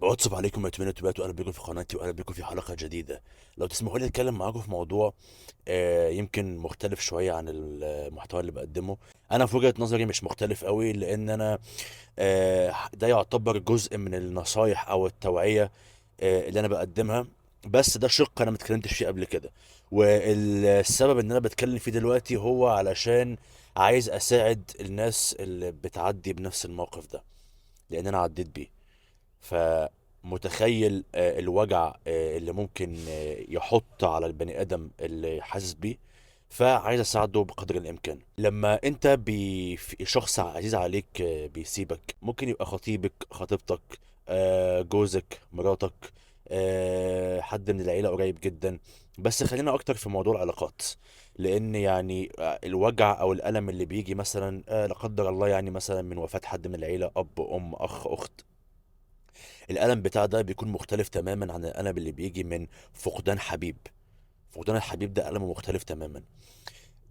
What's up عليكم يا تبات، واهلا بكم في قناتي واهلا بكم في حلقة جديدة. لو تسمحوا لي اتكلم معاكم في موضوع يمكن مختلف شوية عن المحتوى اللي بقدمه. انا في وجهه نظري مش مختلف قوي، لان انا ده يعتبر جزء من النصايح او التوعية اللي انا بقدمها، بس ده شق انا ما اتكلمتش فيه قبل كده. والسبب ان انا بتكلم فيه دلوقتي هو علشان عايز اساعد الناس اللي بتعدي بنفس الموقف ده، لان انا عديت بيه. فمتخيل الوجع اللي ممكن يحط على البني ادم اللي حاسس بيه، فعايز اساعده بقدر الامكان. لما انت في شخص عزيز عليك بيسيبك، ممكن يبقى خطيبك، خطيبتك، جوزك، مراتك، حد من العيلة قريب جدا. بس خلينا اكتر في موضوع العلاقات، لان الوجع او الالم اللي بيجي مثلا لا قدر الله، مثلا من وفاة حد من العيلة، اب، ام، اخ، اخت، الألم بتاع ده بيكون مختلف تماما عن الألم اللي بيجي من فقدان حبيب. فقدان الحبيب ده ألمه مختلف تماما.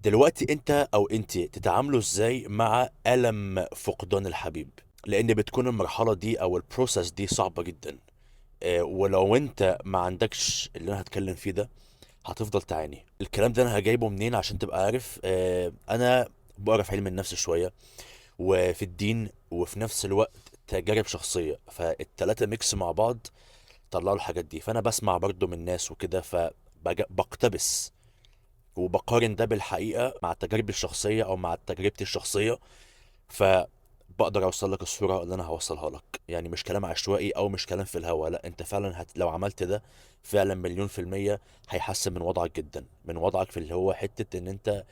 دلوقتي انت او انت تتعاملوا ازاي مع ألم فقدان الحبيب؟ لان بتكون المرحلة دي او ال process دي صعبة جدا. ولو انت ما عندكش اللي انا هتكلم فيه ده هتفضل تعاني. الكلام ده انا هجايبه منين عشان تبقى عارف؟ انا بقرا في علم النفس شوية وفي الدين، وفي نفس الوقت تجارب شخصية، فالتلاتة mix مع بعض طلعوا الحاجات دي. فانا بسمع برضو من ناس وكده، فبقتبس وبقارن ده بالحقيقة مع تجاربي الشخصية او مع تجربتي الشخصية، فبقدر اوصل لك الصورة اللي انا هوصلها لك. مش كلام عشوائي او مش كلام في الهوا، لا، انت فعلا لو عملت ده فعلا 1,000,000% هيحسن من وضعك جدا، من وضعك في اللي هو حتة ان انت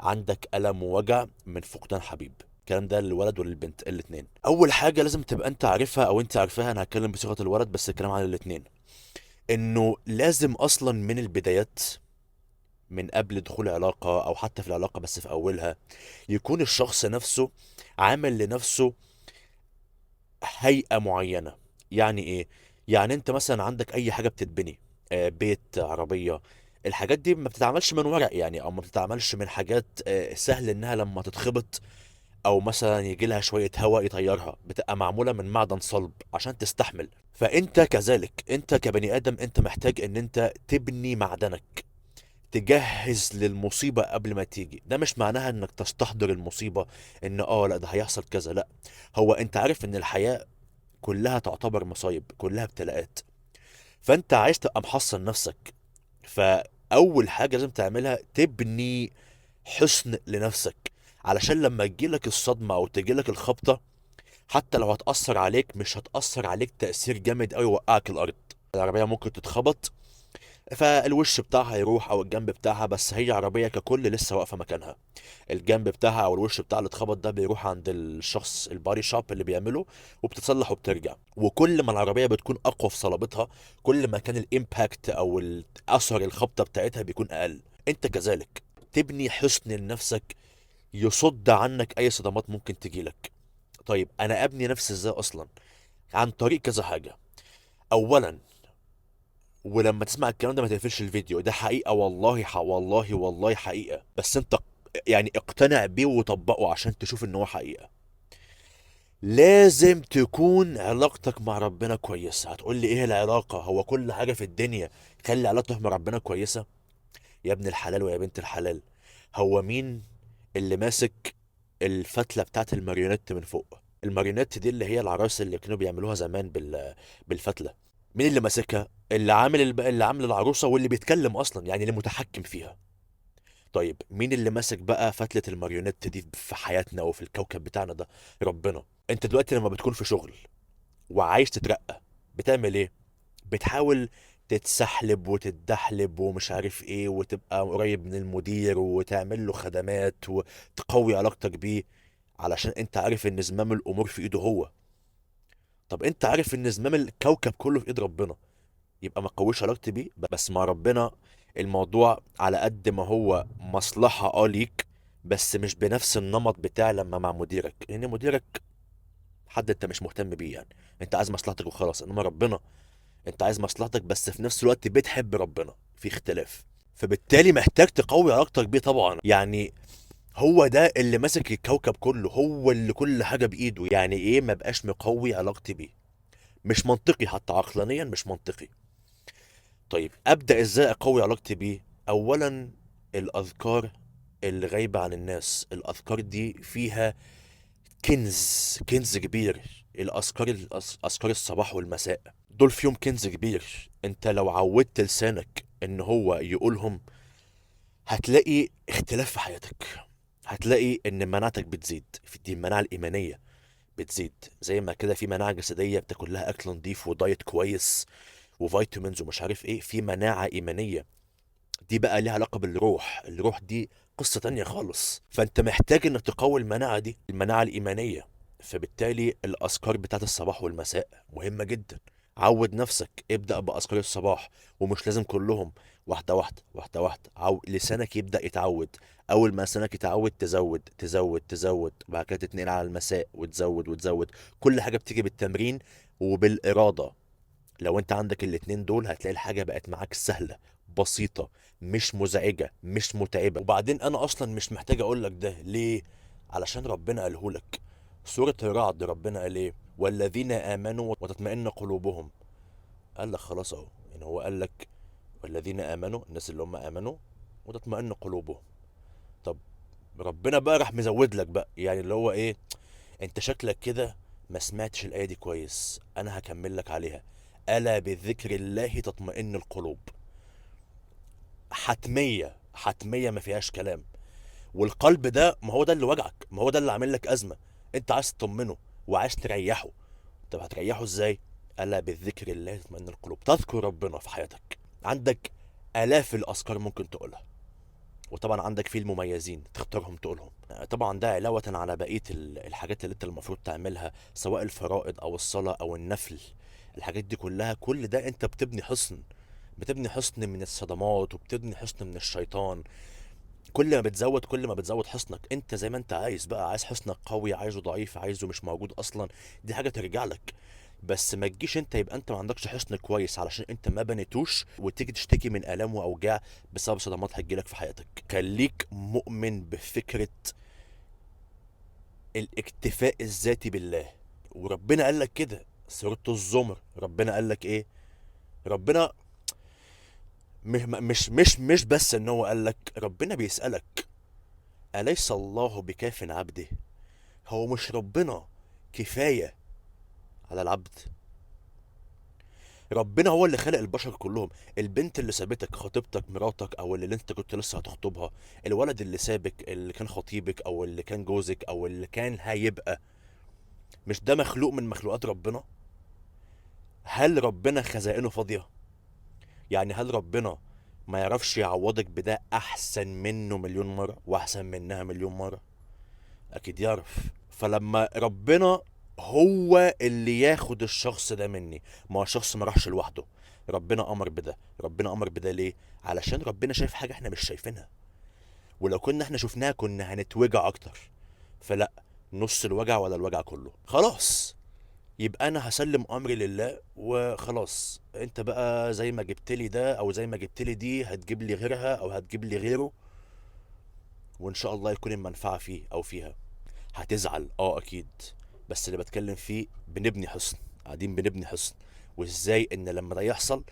عندك ألم ووجع من فقدان حبيب. الكلام ده للولد وللبنت الاتنين. اول حاجة لازم تبقى انت عارفها او انت عارفاها، انا هتكلم بصيغة الولد بس الكلام عن الاتنين، انه لازم اصلا من البدايات، من قبل دخول علاقة او حتى في العلاقة بس في اولها، يكون الشخص نفسه عامل لنفسه هيئة معينة. يعني ايه؟ يعني انت مثلا عندك اي حاجة بتتبني، بيت، عربية، الحاجات دي ما بتتعملش من ورق او ما بتتعملش من حاجات سهل انها لما تتخبط او مثلا يجي لها شوية هواء يطيرها، بتبقى معمولة من معدن صلب عشان تستحمل. فانت كذلك، انت كبني ادم، انت محتاج ان انت تبني معدنك، تجهز للمصيبة قبل ما تيجي. ده مش معناها انك تستحضر المصيبة، ان لا ده هيحصل كذا، لا، هو انت عارف ان الحياة كلها تعتبر مصايب، كلها ابتلاءات، فانت عايز تبقى محصن نفسك. فاول حاجة لازم تعملها تبني حصن لنفسك، علشان لما تجيلك الصدمة او تجيلك الخبطة، حتى لو هتأثر عليك مش هتأثر عليك تأثير جامد قوي يوقعك الأرض. العربية ممكن تتخبط فالوش بتاعها يروح أو الجنب بتاعها، بس هي عربية ككل لسه واقفة مكانها. الجنب بتاعها أو الوش بتاعها اللي اتخبط ده بيروح عند الشخص الباري شوب اللي بيعمله، وبتتصلح وبترجع. وكل ما العربية بتكون أقوى في صلابتها، كل ما كان الإمباكت أو أثر الخبطة بتاعتها بيكون أقل. أنت كذلك تبني حصن لنفسك يصد عنك أي صدمات ممكن تجيلك. طيب أنا أبني نفسي إزاي أصلا؟ عن طريق كذا حاجة. أولا، ولما تسمع الكلام ده ما تقفلش الفيديو، ده حقيقة والله، والله والله حقيقة، بس انت اقتنع بيه وطبقه عشان تشوف ان هو حقيقة. لازم تكون علاقتك مع ربنا كويسة. هتقول لي ايه العلاقة؟ هو كل حاجة في الدنيا خلي علاقتك مع ربنا كويسة؟ يا ابن الحلال ويا بنت الحلال، هو مين اللي ماسك الفتلة بتاعت الماريونيت من فوق؟ الماريونيت دي اللي هي العرايس اللي كانوا بيعملوها زمان بالفتلة. مين اللي ماسكها؟ اللي عامل العروسة واللي بيتكلم أصلاً، يعني اللي متحكم فيها. طيب مين اللي ماسك بقى فتلة الماريونيت دي في حياتنا وفي الكوكب بتاعنا ده؟ ربنا. انت دلوقتي لما بتكون في شغل وعايز تترقى بتعمل ايه؟ بتحاول تتسحلب وتتدحلب ومش عارف ايه، وتبقى قريب من المدير وتعمل له خدمات وتقوي علاقتك بيه، علشان انت عارف ان زمام الامور في ايده هو. طب انت عارف ان زمام الكوكب كله في ايد ربنا، يبقى ما تقويش علاقتي بيه. بس مع ربنا الموضوع على قد ما هو مصلحة ليك، بس مش بنفس النمط بتاع لما مع مديرك، لان مديرك حد انت مش مهتم بيه، انت عايز مصلحتك وخلاص. انما ربنا انت عايز مصلحتك بس في نفس الوقت بتحب ربنا، في اختلاف، فبالتالي محتاج تقوي علاقتك بيه طبعا. هو ده اللي ماسك الكوكب كله، هو اللي كل حاجة بإيده. يعني ايه ما بقاش مقوي علاقتي بيه؟ مش منطقي، حتى عقلانيا مش منطقي. طيب ابدا ازاي اقوي علاقتي بيه؟ اولا الاذكار اللي غايبة عن الناس، الاذكار دي فيها كنز، كنز كبير. الاذكار، اذكار الصباح والمساء دول فيهم كنز كبير. انت لو عودت لسانك ان هو يقولهم هتلاقي اختلاف في حياتك، هتلاقي ان مناعتك بتزيد، في دي المناعة الايمانية بتزيد، زي ما كده في مناعة جسدية بتاكل لها اكل نظيف و diet كويس و vitamins ومش عارف ايه، في مناعة ايمانية دي بقى ليها علاقة بالروح، الروح دي قصة تانية خالص. فانت محتاج انك تقوي المناعة دي، المناعة الايمانية. فبالتالي الاذكار بتاعت الصباح والمساء مهمة جدا. عود نفسك، ابدأ بأذكار الصباح، ومش لازم كلهم، واحدة واحدة واحدة واحدة. لسانك يبدأ يتعود، أول ما لسانك يتعود تزود تزود تزود، وبعد كده تتنقل على المساء وتزود وتزود. كل حاجة بتيجي بالتمرين وبالإرادة. لو انت عندك الاتنين دول هتلاقي الحاجة بقت معاك سهلة بسيطة، مش مزعجة، مش متعبة. وبعدين انا اصلا مش محتاج اقول لك ده ليه؟ علشان ربنا قاله لك. سورة الرعد ربنا قال ايه؟ والذين امنوا وتطمئن قلوبهم. قال لك خلاص اهو، يعني هو قال لك والذين امنوا، الناس اللي هم امنوا وتطمئن قلوبهم. طب ربنا بقى راح مزود لك بقى، يعني اللي هو ايه، انت شكلك كده ما سمعتش الايه دي كويس، انا هكمل لك عليها. الا بذكر الله تطمئن القلوب. حتمية، حتمية ما فيهاش كلام. والقلب ده ما هو ده اللي وجعك، ما هو ده اللي عامل لك ازمة، انت عايز تطمنه وعايز تريحه. طب هتريحه ازاي؟ الا بذكر الله تطمئن القلوب. تذكر ربنا في حياتك، عندك الاف الاذكار ممكن تقولها، وطبعا عندك في المميزين تختارهم تقولهم. طبعا ده علاوة على بقية الحاجات اللي انت المفروض تعملها، سواء الفرائض او الصلاة او النفل، الحاجات دي كلها. كل ده انت بتبني حصن، بتبني حصن من الصدمات، وبتبني حصن من الشيطان. كل ما بتزود، كل ما بتزود حصنك. انت زي ما انت عايز بقى، عايز حصنك قوي، عايزه ضعيف، عايزه مش موجود اصلا، دي حاجة ترجع لك. بس ما تجيش انت يبقى انت ما عندكش حصن كويس علشان انت ما بنيتوش، وتيجي تشتكي من الام واوجاع بسبب صدمات هتجيلك في حياتك. خليك مؤمن بفكرة الاكتفاء الذاتي بالله. وربنا قال لك كده، سورة الزمر ربنا قال لك ايه؟ ربنا مش مش مش بس ان هو قال لك، ربنا بيسألك أليس الله بكاف عبده؟ هو مش ربنا كفاية على العبد؟ ربنا هو اللي خلق البشر كلهم. البنت اللي سابتك، خطيبتك، مراتك، او اللي انت كنت لسه هتخطبها، الولد اللي سابك، اللي كان خطيبك، او اللي كان جوزك، او اللي كان هيبقى، مش ده مخلوق من مخلوقات ربنا؟ هل ربنا خزائنه فاضية؟ يعني هل ربنا ما يعرفش يعوضك بده احسن منه مليون مرة واحسن منها مليون مرة؟ اكيد يعرف. فلما ربنا هو اللي ياخد الشخص ده مني، ما هو الشخص ما راحش لوحده، ربنا امر بده. ربنا امر بده ليه؟ علشان ربنا شايف حاجة احنا مش شايفينها، ولو كنا احنا شفناها كنا هنتوجع اكتر. فلا، نص الوجع ولا الوجع كله. خلاص يبقى انا هسلم امري لله وخلاص. انت بقى زي ما جبت لي ده او زي ما جبت لي دي، هتجيب لي غيرها او هتجيب لي غيره، وان شاء الله يكون المنفعة فيه او فيها. هتزعل اكيد، بس اللي بتكلم فيه بنبني حصن، قاعدين بنبني حصن. وازاي ان لما ده يحصل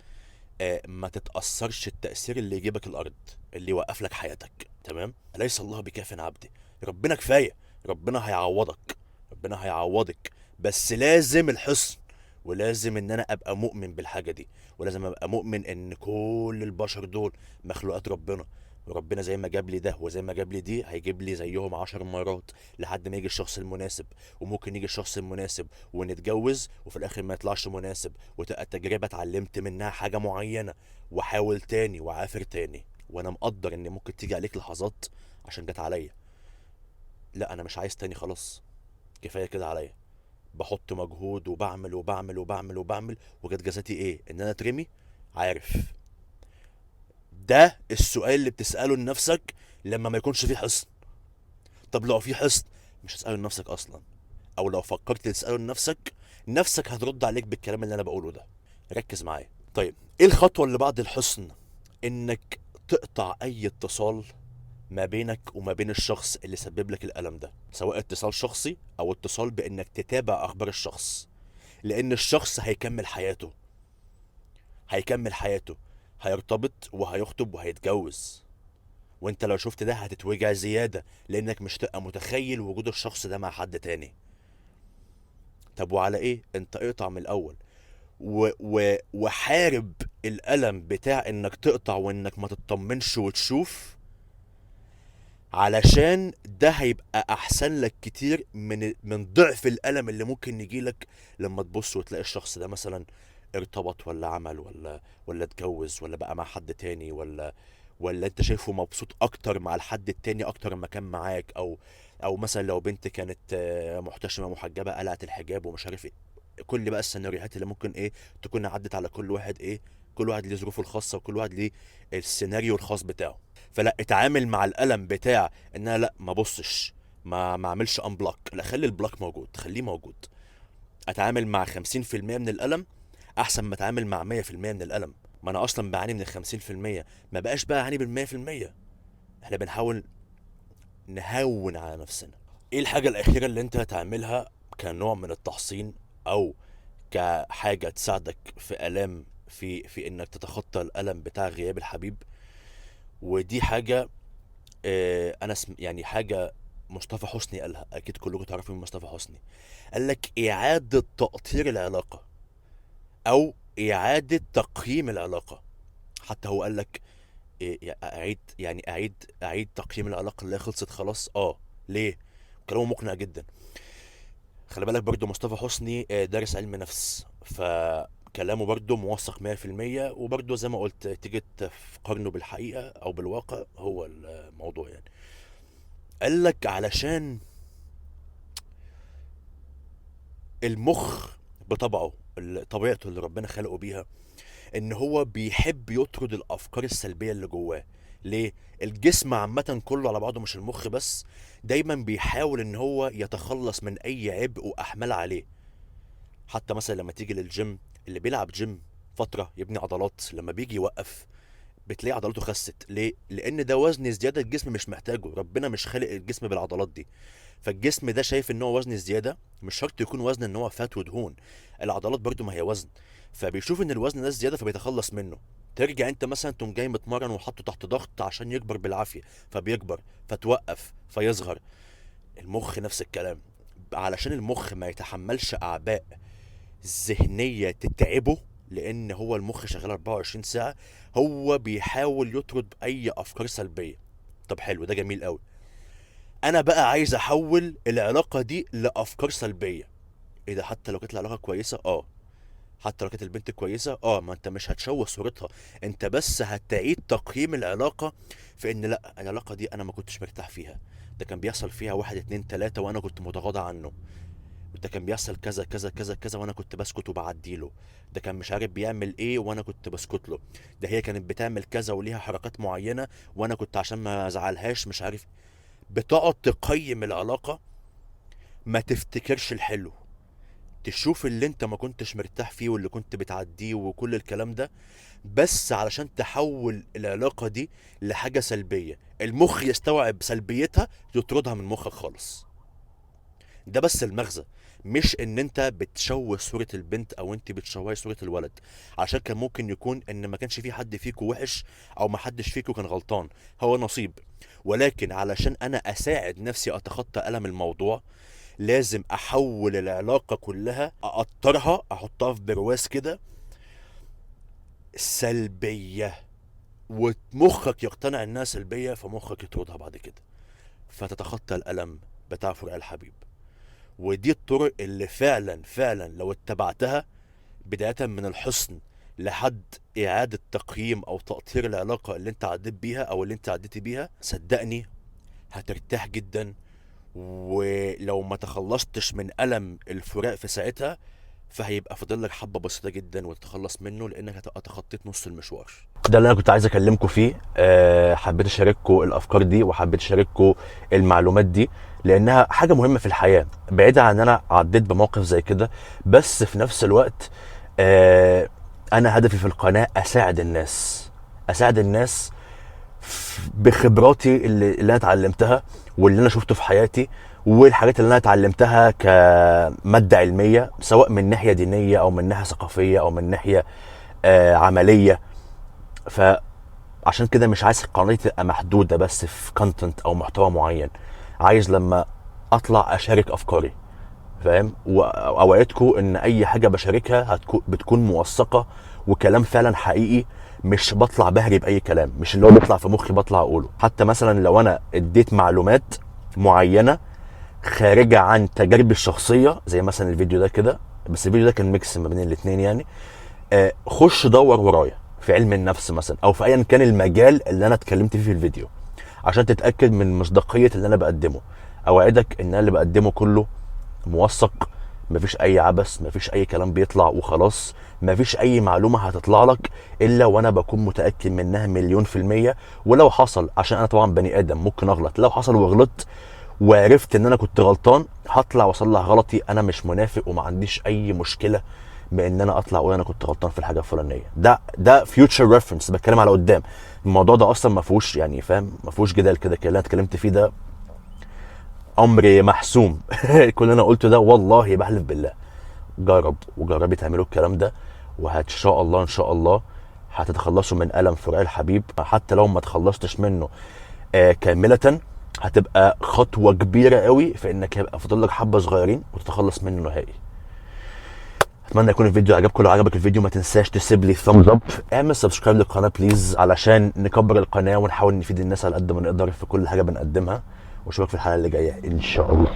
ما تتأثرش التأثير اللي يجيبك الارض، اللي يوقف لك حياتك. تمام؟ أليس الله بكاف عبده؟ ربنا كفاية، ربنا هيعوضك، ربنا هيعوضك، بس لازم الحصن، ولازم ان انا ابقى مؤمن بالحاجة دي، ولازم ابقى مؤمن ان كل البشر دول مخلوقات ربنا، وربنا زي ما جاب لي ده وزي ما جاب لي دي هيجيب لي زيهم 10 مرات لحد ما يجي الشخص المناسب. وممكن يجي الشخص المناسب ونتجوز وفي الاخر ما يطلعش مناسب، وتبقى التجربة اتعلمت منها حاجة معينة، وحاول تاني وعافر تاني. وانا مقدر ان ممكن تيجي عليك لحظات عشان جت عليا، لا انا مش عايز تاني، خلاص كفاية كده عليا، بحط مجهود وبعمل وبعمل وبعمل وبعمل، وجت جزاتي ايه؟ ان انا اترمي. عارف ده السؤال اللي بتسأله لنفسك لما ما يكونش فيه حصن. طب لو في حصن مش هتسأله لنفسك اصلا، او لو فكرت تسأله لنفسك، نفسك هترد عليك بالكلام اللي انا بقوله ده. ركز معايا. طيب ايه الخطوة اللي بعد الحصن؟ انك تقطع اي اتصال ما بينك وما بين الشخص اللي سبب لك الألم ده، سواء اتصال شخصي او اتصال بانك تتابع اخبار الشخص. لان الشخص هيكمل حياته، هيكمل حياته، هيرتبط وهيخطب وهيتجوز، وانت لو شفت ده هتتوجع زيادة، لانك مش تبقى متخيل وجود الشخص ده مع حد تاني. طب وعلى ايه؟ انت اقطع من الاول وحارب الألم بتاع انك تقطع وانك ما تطمنش وتشوف، علشان ده هيبقى احسن لك كتير من ضعف الألم اللي ممكن يجيلك لما تبص وتلاقي الشخص ده مثلا ارتبط ولا عمل ولا اتجوز ولا بقى مع حد تاني، ولا انت شايفه مبسوط اكتر مع الحد التاني اكتر ما كان معاك، او مثلا لو بنت كانت محتشمه محجبة قلعت الحجاب ومش عارف ايه، كل بقى السيناريوهات اللي ممكن ايه تكون عدت على كل واحد، ايه كل واحد ليه ظروفه الخاصة وكل واحد ليه السيناريو الخاص بتاعه. فلا، اتعامل مع الالم بتاع ان انا لا ما بصش، ما اعملش unblock، لا خلي ال block موجود، خليه موجود. اتعامل مع 50% من الالم احسن ما اتعامل مع 100% من الالم. ما انا اصلا بعاني من ال 50%، ما بقاش بقى اعاني بال 100%. احنا بنحاول نهون على نفسنا. ايه الحاجة الاخيرة اللي انت هتعملها كنوع من التحصين او كحاجة تساعدك في الام في انك تتخطى الالم بتاع غياب الحبيب؟ ودي حاجة، انا يعني حاجة مصطفى حسني قالها، اكيد كلكم تعرفوا مين مصطفى حسني. قال لك اعاده تأطير العلاقة او اعاده تقييم العلاقة. حتى هو قال لك إيه، اعيد، يعني اعيد تقييم العلاقة اللي خلصت خلاص. ليه؟ كلامه مقنع جدا. خلي بالك برضو مصطفى حسني دارس علم نفس، فكلامه برضو موثق 100%، وبرضو زي ما قلت تيجي تقارنه بالحقيقة او بالواقع هو الموضوع. قال لك علشان المخ بطبعه، طبيعته اللي ربنا خلقه بيها، ان هو بيحب يطرد الافكار السلبية اللي جواه. ليه؟ الجسم عامة كله على بعضه، مش المخ بس، دايما بيحاول ان هو يتخلص من اي عبء واحمال عليه. حتى مثلا لما تيجي للجيم، اللي بيلعب جيم فترة يبني عضلات، لما بيجي يوقف بتلاقي عضلاته خست. ليه؟ لان ده وزن زيادة الجسم مش محتاجه، ربنا مش خالق الجسم بالعضلات دي. فالجسم ده شايف ان هو وزن زيادة، مش شرط يكون وزن ان هو فات ودهون، العضلات برضو ما هي وزن، فبيشوف ان الوزن ده زيادة فبيتخلص منه. ترجع انت مثلا تقوم جاي متمرن وحطه تحت ضغط عشان يكبر بالعافية، فبيكبر، فتوقف، فيصغر. المخ نفس الكلام، علشان المخ ما يتحملش اعباء ذهنية تتعبه، لان هو المخ شغال 24 ساعة، هو بيحاول يطرد اي افكار سلبية. طب حلو، ده جميل قوي. انا بقى عايز احول العلاقة دي لافكار سلبية. ايه ده؟ حتى لو كانت العلاقة كويسة؟ حتى لو كانت البنت كويسة؟ ما انت مش هتشوه صورتها، انت بس هتعيد تقييم العلاقة في ان لا، العلاقة دي انا ما كنتش مرتاح فيها، ده كان بيحصل فيها 1 2 3 وانا كنت متغاضى عنه، ده كان بيحصل كذا كذا كذا كذا وانا كنت بسكت وبعديله، ده كان مش عارف بيعمل ايه وانا كنت بسكت له، ده هي كانت بتعمل كذا وليها حركات معينة وانا كنت عشان ما ازعلهاش مش عارف. بتقعد تقيم العلاقة، ما تفتكرش الحلو، تشوف اللي انت ما كنتش مرتاح فيه واللي كنت بتعديه وكل الكلام ده، بس علشان تحول العلاقة دي لحاجة سلبية، المخ يستوعب سلبيتها يطردها من مخك خالص. ده بس المغزى، مش ان انت بتشوه صورة البنت او انت بتشوهي صورة الولد، عشان كان ممكن يكون ان ما كانش في حد فيكو وحش او ما حدش فيكو كان غلطان، هو نصيب. ولكن علشان انا اساعد نفسي اتخطى الم الموضوع، لازم احول العلاقة كلها، اقطرها، احطها في برواز كده سلبية، ومخك يقتنع انها سلبية، فمخك يطردها بعد كده، فتتخطى الالم بتاع فراق الحبيب. ودي الطرق اللي فعلا فعلا لو اتبعتها، بداية من الحصن لحد إعادة تقييم أو تأطير العلاقة اللي انت عديت بيها أو اللي انت عديتي بيها، صدقني هترتاح جدا. ولو ما تخلصتش من ألم الفراق في ساعتها، فهيبقى فاضل لك حبة بسيطة جدا وتتخلص منه، لأنك هتبقى تخطيت نص المشوار. ده اللي أنا كنت عايز أكلمكم فيه. حبيت أشارككم الأفكار دي وحبيت أشارككم المعلومات دي، لأنها حاجة مهمة في الحياة، بعيدة عن أن أنا عديت بموقف زي كده، بس في نفس الوقت، أنا هدفي في القناة أساعد الناس، أساعد الناس بخبراتي اللي أنا اتعلمتها واللي أنا شفته في حياتي، والحاجات اللي انا اتعلمتها كمادة علمية، سواء من ناحية دينية او من ناحية ثقافية او من ناحية عملية. فعشان كده مش عايز قناتي تبقى محدودة بس في content او محتوى معين، عايز لما اطلع اشارك افكاري، فاهم؟ واوعدكم ان اي حاجة بشاركها بتكون موثقة وكلام فعلا حقيقي، مش بطلع بهري باي كلام، مش اللي هو بيطلع في مخي بطلع اقوله. حتى مثلا لو انا اديت معلومات معينة خارجه عن تجاربي الشخصية، زي مثلا الفيديو ده كده، بس الفيديو ده كان mix ما بين الاثنين يعني. خش دور ورايا في علم النفس مثلا، او في ايا كان المجال اللي انا اتكلمت فيه في الفيديو، عشان تتاكد من مصداقية اللي انا بقدمه. اوعدك ان انا اللي بقدمه كله موثق، مفيش اي عبث، مفيش اي كلام بيطلع وخلاص، مفيش اي معلومة هتطلع لك الا وانا بكون متاكد منها 1,000,000%. ولو حصل، عشان انا طبعا بني ادم ممكن اغلط، لو حصل وغلطت وعرفت ان انا كنت غلطان هطلع واصلح غلطي. انا مش منافق وما عنديش اي مشكلة بان انا اطلع واقول انا كنت غلطان في الحاجة الفلانية. ده future reference، بتكلم على قدام. الموضوع ده اصلا ما فيهوش يعني، فاهم، ما فيهوش جدال كده كده. اللي انا اتكلمت فيه ده امر محسوم. كل اللي انا قلته ده والله بحلف بالله. جرب وجربي تعملوا الكلام ده، وان شاء الله ان شاء الله هتتخلصوا من الم فراق الحبيب. حتى لو ما تخلصتش منه كاملة، هتبقى خطوة كبيرة قوي في انك هيبقى فاضل لك حبه صغيرين وتتخلص منه نهائي. اتمنى يكون الفيديو عجبكم. لو عجبك الفيديو ما تنساش تسيب لي thumbs up، اعمل subscribe للقناة please، علشان نكبر القناة ونحاول نفيد الناس على قد ما نقدر في كل حاجة بنقدمها. واشوفك في الحلقة اللي جاية ان شاء الله.